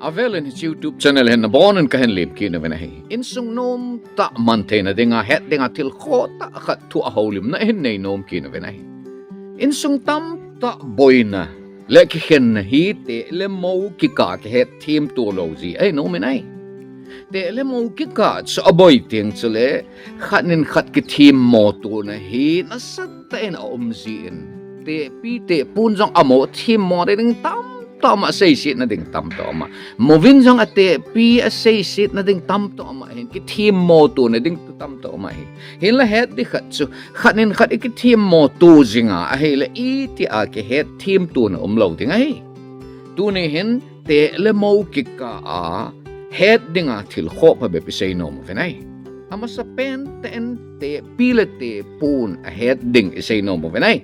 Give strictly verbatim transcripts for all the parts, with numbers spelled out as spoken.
Avelin hiche YouTube channel hin nabonun kahin lemkit nauvin ahi. Insung nomtah manthei nadinga, het dinga thil khohtah khat thu a houlimna hin neinom kit nauvin ahi. Insung tamtah boina le kikhenna hi teh le mou kikah a kihetthem tolou jeh ahi nomin ahi. Teh le mou kikah chu aboi teng chule khat in khat kithemmo tona hi nasatah in aum jin, tehpi tehpun jong amou themmo nading tamtah um a, seisetna ding tamtah um a, mouvin jong atehpi aseisetna ding tamtah um ahin, kithemmo tona ding tamtah um ahi. Hinla het ding khat chu, khat in khat ikithemmo to jinga ahile, itia kihetthem tona umlou ding ahi. Tuni hin teh le mou kikah a het dinga thil khoh phabep isei nom uvin ahi. Amasapen tah in tehpi le tehpun ahet ding isei nom uvin ahi.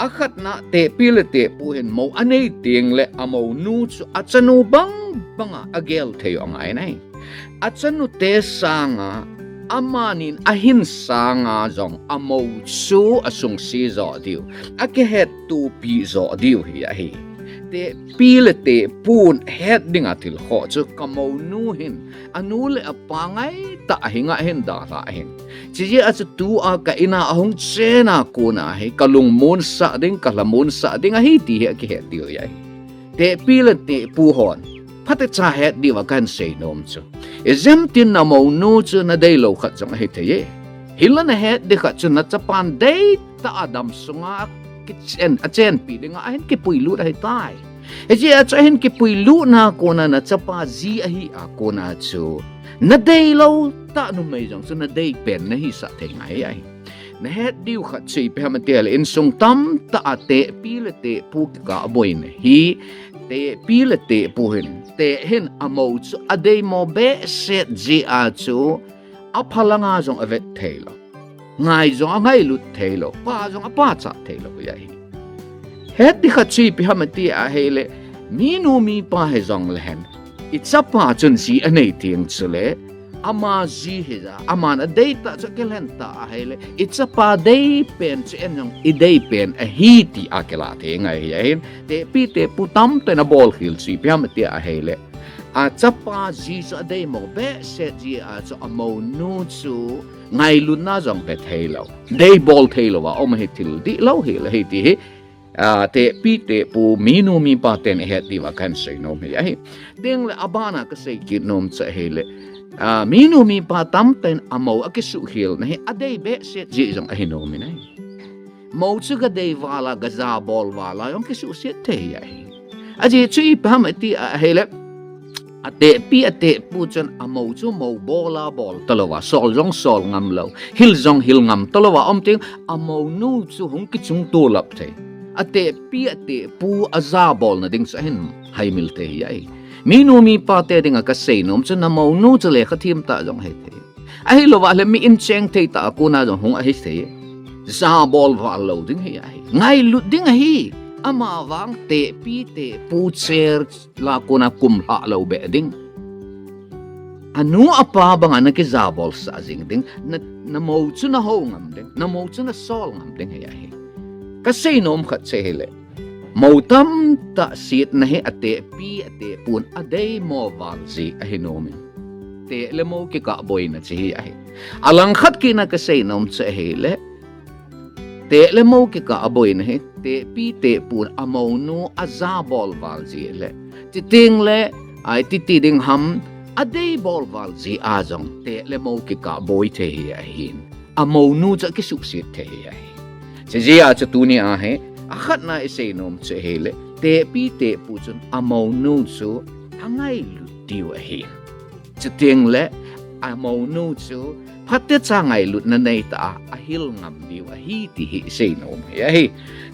Akhatna, tehpi le tehpu hin mou anei tengle amounu chu achanu bangbanga agel thei u angai ahi. Achanute sanga, amanin ahin sanga jong amou chu asungse joh diu, akihettopi joh diu hi ahi. Tehpi le tehpun het dinga thil khoh chu kamounu hin anu le apa ngaitah ahinga ahin dalhah ahin, chujeh a chu tua ka ina ahung chena kona hi kalungmonsah ding, kalhamonsah ding ahi ti hi akihet diu hi ahi. Tehpi le tehpu hon phatecha het diuva kahin seinom chu, ijemtin namounu chu nadeilou khat jong ahithei e. Hinla nahet ding khat chu nachapan deitah a damsunga kichen, achenpi dinga ahin kipuilut ahitai. Hijeh a chu ahin kipuilutna kona nachapa ji ahi a kona chu, nadeilou tah numei jong chu nadeipen nahisah thei ngai ahi. Nahet diu khat chu ipi ham itile, insung tamtah a tehpi le tehpu kikah a boina hi, tehpi le tehpu hin, teh hin amou chu adeimo behseh jeh a chu, apha langa jong avet theilou, ngai jong angailut theilou, pha jong apachat theilou hi ahi. Het ding khat chu ipi ham iti ahile, minu mipa hijongle hen, ichapa chun ji anei teng chule, ama ji hija, aman adeitah chu akilhen tah ahile, ichapa deipen chu eijong ideipen ahi tia kilah thei ngai hi ahin. Tehpi tehpu tamtah in abolkhel chu ipi ham iti ahile, achapa ji chu adeimo behseh jeh a chu amounu chu ngailutna jong pe theilou, deibol theilouva um ahi, thil dihlou hel ahi ti hi, a, tehpi tehpu, minu mipa ten ihet diuva kahin seinom hi ahi. Tengle abana kaseikit nom chu ahile, a, minu mipa tamtah in amou akisuhkhelna hi adei behseh jeh jong ahi nomin ahi. Mou chu gadei vala, gajabol vala jong kisuhset thei ahi. Ajeh chu ipi ham iti ahile, atehpi atehpu chun amou chu mou bola bol talouva, sol jong sol ngamlou, hil jong hil ngam talouva um teng, amounu chu hung kichung tolap thei, atehpi atehpu ajabolna ding chu ahin haimil thei hi ahi. Minu mipa te dinga kaseinom chu, namounu chu lekha themtah jong ahithei, ahilouva le mi incheng thei tah a kona jong hung ahithei. Jabol val lou ding hi ahi, ngailut ding ahi. Amavang tehpi tehpu chel a kona kum lhah lou beh ding, anu apa banga nakijabolsah jing ding, na, namou chu nahou ngam ding, namou chu nasol ngam ding hi ahi. Kaseinom khat chu ahile, mou tamtah setna hi atehpi atehpun adeimo val jeh ahi nomin, teh le mou kikah boina chu hi ahi. Alangkhat kitna kaseinom chu ahile, teh le mou kikah a boina hi tehpi tehpun amounu ajabol val jeh le, chutengle, ititi ding ham, adeibol val jeh a jong teh le mou kikah boi thei hi ahin, amounu chu akisuhset thei hi ahi. Chujeh a chu tunia hi, akhatna iseinom chu ahile, tehpi tehpu chun amounu chu angailut diu ahi. Chutengle amounu chu phatecha ngailutna neitah a ahil ngam diu ahi ti hi iseinom hi ahi.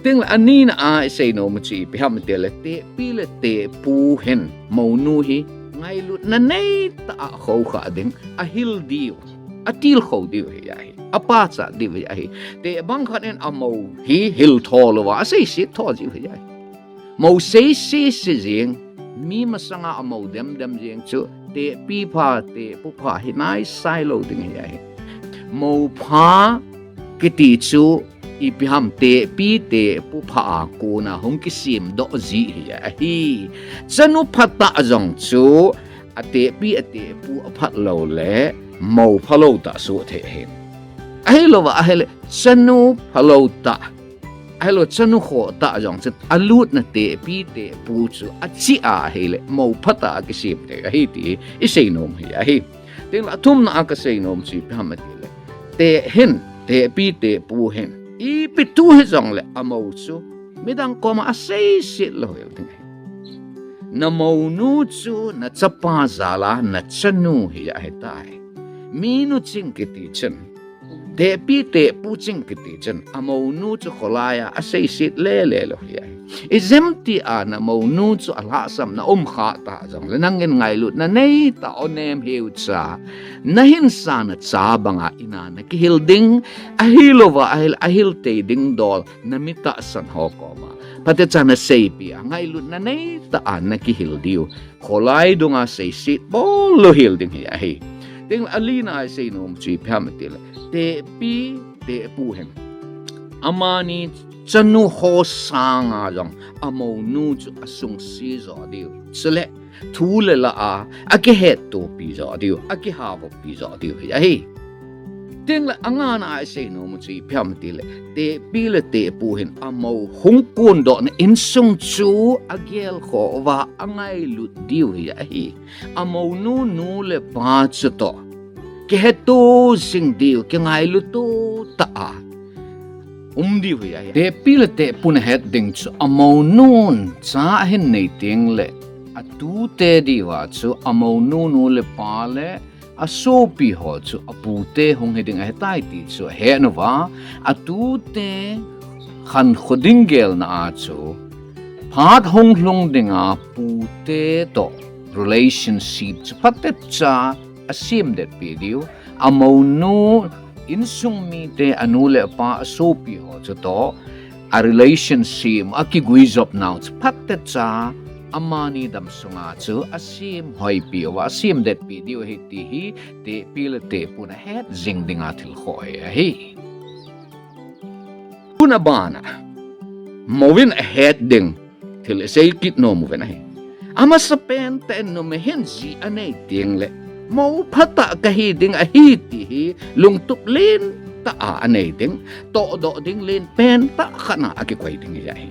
Tengle anina a iseinom chu ipi ham itile, tehpi le tehpu hin mounu hi ngailutna neitah a khoukhah ding, ahil diu, atilkhou diu hi ahi, apachat diu hi ahi. Teh bang khat in amou hi hiltho louva aseiset tho jiu hi ahi. Mou seisese jeng, mi masanga amou demdem jeng chu tehpi pha, tehpu pha hi naisailou ding hi ahi. Mou pha kiti chu ipi ham, tehpi tehpu pha a kona hung kisemdoh ji hi ahi. Chanu phatah jong chu atehpi atehpu aphat lou le mou phalou tah soh thei ahi. Ahilouva ahile chanu phalou tah, ahilou chanu khoh tah jong chu alutna tehpi tehpu chu achih a ahile mou phatah a kisem thei ahi ti isei nom hi ahi. Tin, athumna a kasei nom chu ipi ham atile, teh hin, tehpi tehpu hin ipi thu hijongle amou chu midang koma aseiset lou hel ding ahi. Na mounu chu nachapa jal a nachanu hi ahitai. Minu ching kiti chun, tehpi tehpu ching kiti chun amounu chu kholai a aseiset lele lou hi ahi. Ijemtia na mounu chu alhahsamna um khah tah jongle nangin ngailutna neitah a onem heucha, nahinsa nacha banga in a nakihil ding, ahilouva ahile ahil tei ding dol nami tahsan ho koma phatecha naseipeh a ngailutna neitah a nakihil diu, kholai dunga seiset bol louhel ding hi ahi. Tin, alina a isei nom chu ipi ham atile, tehpi tehpu hin amani chanu ho sanga jong amounu chu asungse jo diu, chule thu le la a akihettopi jo diu, akihavupi jo diu hi ahi. Tin, angana a isei nom chu ipi ham atile, tehpi le tehpu hin amou hung kondohna insung chu agelkhoh uva angailut diu hi ahi. Amounu nu le pa chutoh kihetto jing diu, kingailuto tah a um diu hi ahi. Tehpi le tehpun ahet ding chu amounun cha ahin nei tengle atute diuva chu amounu nu le pa le asopi ho chu apute hung hiding ahitai ti chu ahet uva, atute khankho ding gelna a chu phat hung lhung dinga pute toh relationship chu phatecha asemdetpeh diu, amounu, insung mite, anu le apa, asopi ho chutoh a relationship akiguijopnau chu phatecha amani damsunga chu asemhoipeh uva asemdetpeh diu ahi ti hi tehpi le tehpun ahet jing dinga thil khoh hi ahi. Tun abana mouvin ahet ding thil isei kit nom uvin ahi. Amasapen tah in numei hin ji anei tengle mou phatah kahi ding ahi ti hi lungtup lentah a anei ding, tohdoh ding lenpen tah khat a akikoi ding hi ahi.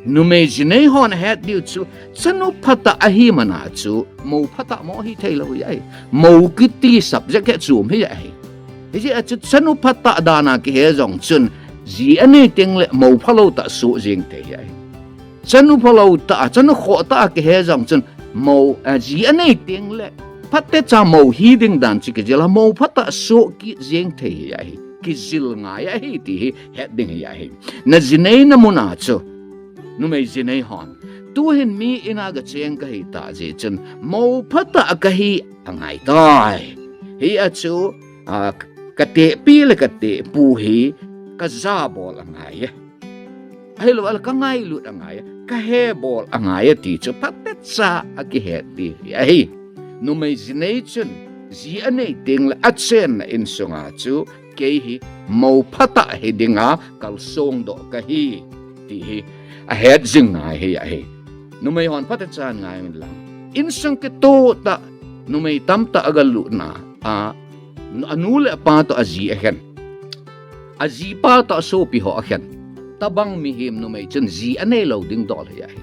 Numei jinei hon ahet diu chu chanu phatah ahi mana chu mou phatah mo hithei lou hi ahi. Mou kiti subject hi chom hi ahi. Hijeh a chu chanu phatah dan a kihe jong chun ji anei tengle mou phalou tah soh jeng thei hi ahi. Chanu phalou tah, chanu khoh tah a kihe jong chun mou, a, ji anei tengle phatecha mou hi ding dan chu kijil a, mou phatah soh kit jeng thei hi ahi. Kijil ngai ahi ti hi het ding hi ahi. Najineina muna chu numei jinei hon, tuhin mi ina gacheng kahitah jeh chun mou phatah kahi angaitai. Hia chu, a, katehpi le katehpu hi kajabol angai e, ahilouleh kangailut angai e, kahebol angai e ti chu phatecha akihet ding hi ahi. Numei jinei chun ji anei tengle achenna insunga chu kei hi mou phatah hi dinga kalsongdoh kahi ti hi ahet jing ngai hi ahi. Numei hon phatecha ngaiyun lang. Insung kitoh tah, numei tamtah agalutna a, anu le apa toh aji akhen, ajipa toh asopi ho akhen, tobang mihem numei chun ji aneilou ding dol hi ahi.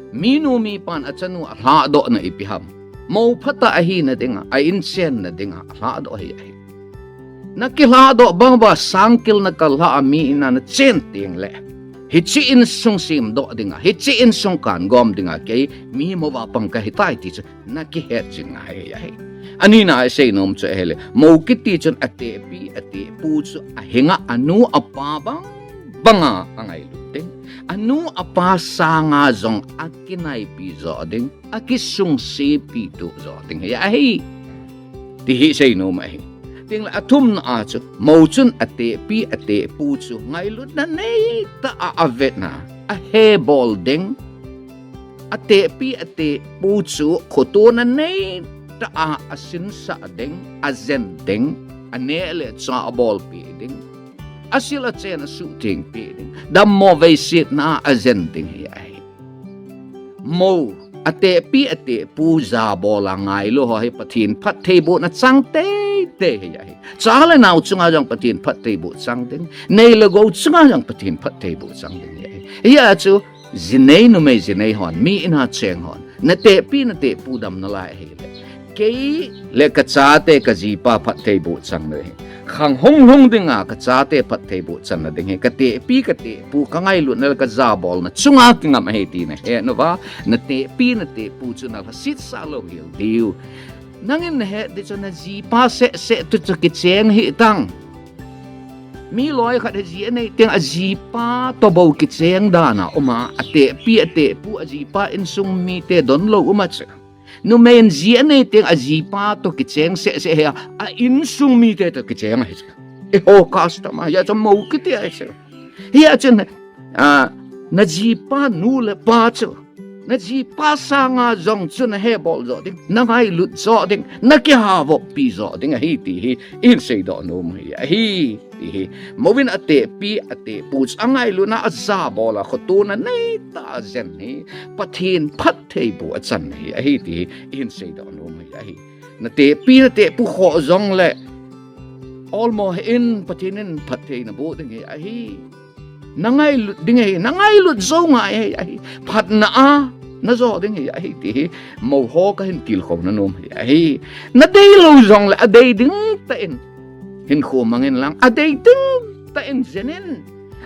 Minu mipan achanu alhahdohna ipi ham? Mou phatah ahina dinga, a inchenna dinga alhahdoh hi ahi. Nakilhahdoh banguva sangkil nakalhah a mi ina nachen tengle, hiche insung semdoh dinga, hiche insung kangom dinga kei mi mouva pang kahitai ti chu nakihet jing ngai hi ahi. Anina a isei nom chu ahile, mou kiti chun atehpi atehpu chu ahinga anu apa bang banga angailut ding, anu apa sanga jong akinaipi jo ding, akisungsepi tup jo ding hi ahi ti hi sei nom ahi. Tin, athumna a chu mou chun atehpi atehpu chu ngailutna neitah a avetna, ahebol ding, atehpi atehpu chu khotona neitah a asinsah ding, ajen ding, aneh le achah abolpeh ding, asil achen asuhtheng peh ding, dammo veisetna a ajen ding hi ahi. Mou, atepi atepu jabol a ngailu ho hi Pathen phattheibohna chang teitei hi ahi. Cha le nao chunga jong Pathen phattheiboh chang ding, nei le gou chunga jong Pathen phattheiboh chang ding hi ahi. Hia chu jinei numei jinei hon, mi in a cheng hon, natepi natepu dam nalai ahile, kei le kachate kajipa phattheiboh chang ding ahi. Khang hunglhung dinga kachate phattheiboh channa ding hi katepi katepu kangailutna le kajabolna chunga kingam ahi ti nahet uva, natepi natepu chu nalhasetsah louhel diu. Nangin nahet ding chu najipa sehseh toh chu kicheng hih tan. Mi loikhat hi ji anei teng ajipa toh bou kicheng dan a um a, atepi atepu ajipa insung mite donlou um a chu. Numei in ji anei teng ajipa toh kicheng sehseh hi a, a insung mite toh kicheng ahi chu. Eiho customer, hia chu mou kiti ahi chu. Hia chun, najipa nu le pa chu, najipa sanga jong chu nahebol joh ding, nangailut joh ding, nakihavoppi joh ding ahi ti hi ihin seidoh nom u hi ahi ti hi. Mou in atepi atepu chu angailutna a ajabol a khotona neitah a jen hi Pathen phattheiboh achan hi ahi ti hi ihin seidoh nom u hi ahi. Natepi natepu khoh jongle olmo hih in, Pathen in phatthei naboh ding hi ahi. Nangailut ding ahi, nangailut jou ngai ahi, ahi. Phatna a najo ding hi ahi ti hi mouho kahin tilkhouna nom hi ahi. Nadeilou jongle adei dingtah in hinkho mangin lang, adei dingtah in jen in.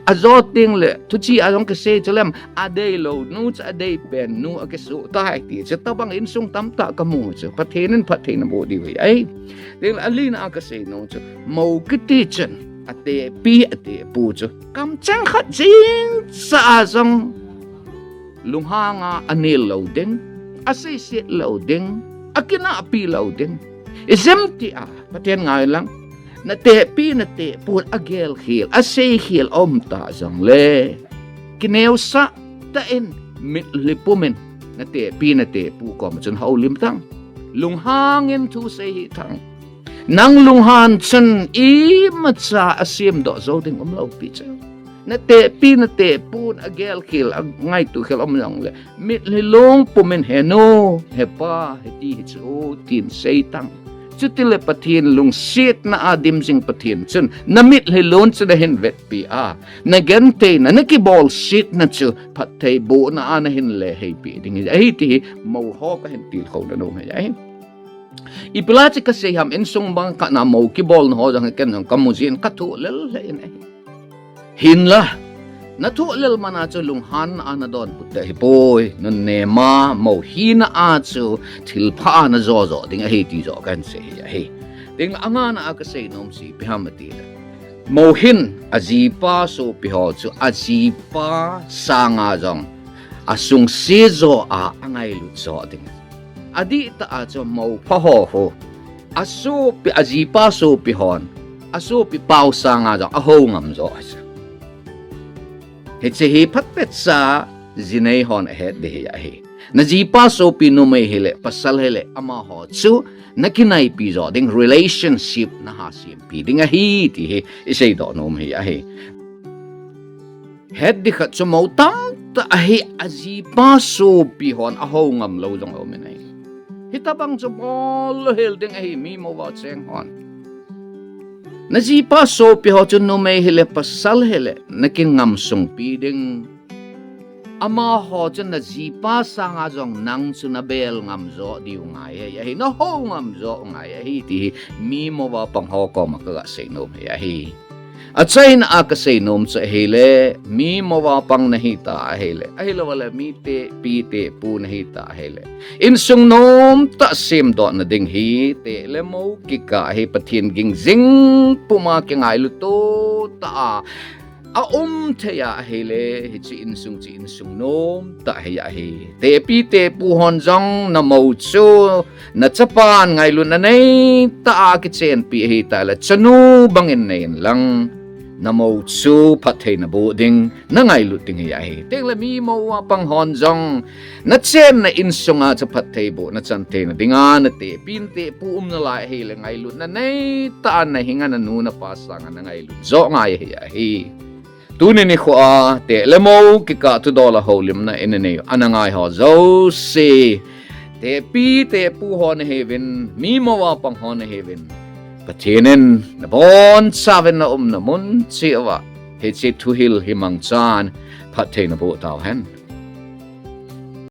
Ajo tengle thuchih a jong kisei chu lem, adeilou nu chu adeipen nu akisoh tai ti chu tobang insung tamtah kamu chu, Pathen in phatthei naboh diu hi ahi. Tengle alina a kasei nom chu, mou kiti chun atepi atepu chu kamcheng khat jeng cha a jong lunghanga anel lou ding, aseiset lou ding, akinahpi lou ding. Ijemtia Pathen ngai lang, natepi natepun agelkhel aseikhel aum ta jongle, kineosah tah in, mitlhi pumin natepi natepu koma chun houlim tan. Lunghangin thusei hih tan. Nang lunghan chun imacha asemdoh jou ding umlou pi chu. Natepi natepun agelkhel angaito khel um jongle, mitlhi long pumin, he nu, he pa, hiti hichu tin sei tan. Chutile Pathen lungsetna a dim jing Pathen chun namitlhi long chu nahin vetpi a, nagentheina, nakibolsetna chu phattheibohna a nahin leheipeh ding hi ahi ti hi mouho kahin tilkhouna nom hi ahi. Ipi la chu kasei ham, insung bang khat na mou kibolna ho jong hi ken jong kamu jin, kathoh lel lheh in ahi. Hinla, nathoh lel man a chu lunghan a nadonbut ding ahipoi, nunnema mou hina a chu thilpha a najo joh ding ahi ti joh kahin sei hi ahi. Tengle angana a kasei nom chu ipi ham atile, mou hin ajipa sopiho chu ajipa sanga jong asungse joh a angailut joh ding. Adihtah a chu mou phaho ho, asopi, ajipa sopihon asopi pao sanga jong ahou ngam joh ahi chu. Hiche hi phatechan jineihon ahet ding hi ahi. Najipa sopi numei hile pasal hile amaho chu nakinaipi joh ding, relationship nahasem pi ding ahi ti hi iseidoh nom hi ahi. Het ding khat chu mou tamtah ahi, ajipa sopihon ahou ngam lou jong aumin ahi. Hitobang chu bol louhel ding ahi, mi mouva cheng hon. Najipa sopiho chu numei hile pasal hile nakingamsungpi ding. Amaho chu najipa sanga jong nang chu nabel ngam joh diu ngai ahi, ahi, nahou ngam joh ngai ahi ti hi mi mouva pangho koma kaga sei nom hi ahi. Achaina a kasei nom chu ahile, mi mouva pang nahita ahile, ahiloule mite pi tepu nahita ahile, insung nomtah semdohna ding hi teh le mou kikah hi Pathen ging jing puma kingailu totah a aum thei a ahile, hiche insung chu insung nomtah hi ahi. Tepi tepu hon jong namou chu nachapan ngailutna neitah a kichenpi ahitah le chanu bangin nei inlang, namou chu phatthei naboh ding, nangailut ding hi ahi. Tengle mi mou a pang hon jong, nachenna insunga chu phatthei bohna chan theina dinga, natepi natepu umna lai ahile ngailutna neitah a nahinga nanu napa sanga nangailut joh ngai hi ahi. Tuni nikho a, teh le mou kikah thudol a houlimna in anei u, ana ngai ho jouse, tepi tepu ho nahiuvin, mi mou a pang ho nahiuvin, Pathen in nabonchauvin naumna mun cheh uva hiche thuhil hi mangchan phatthei naboh tauhen.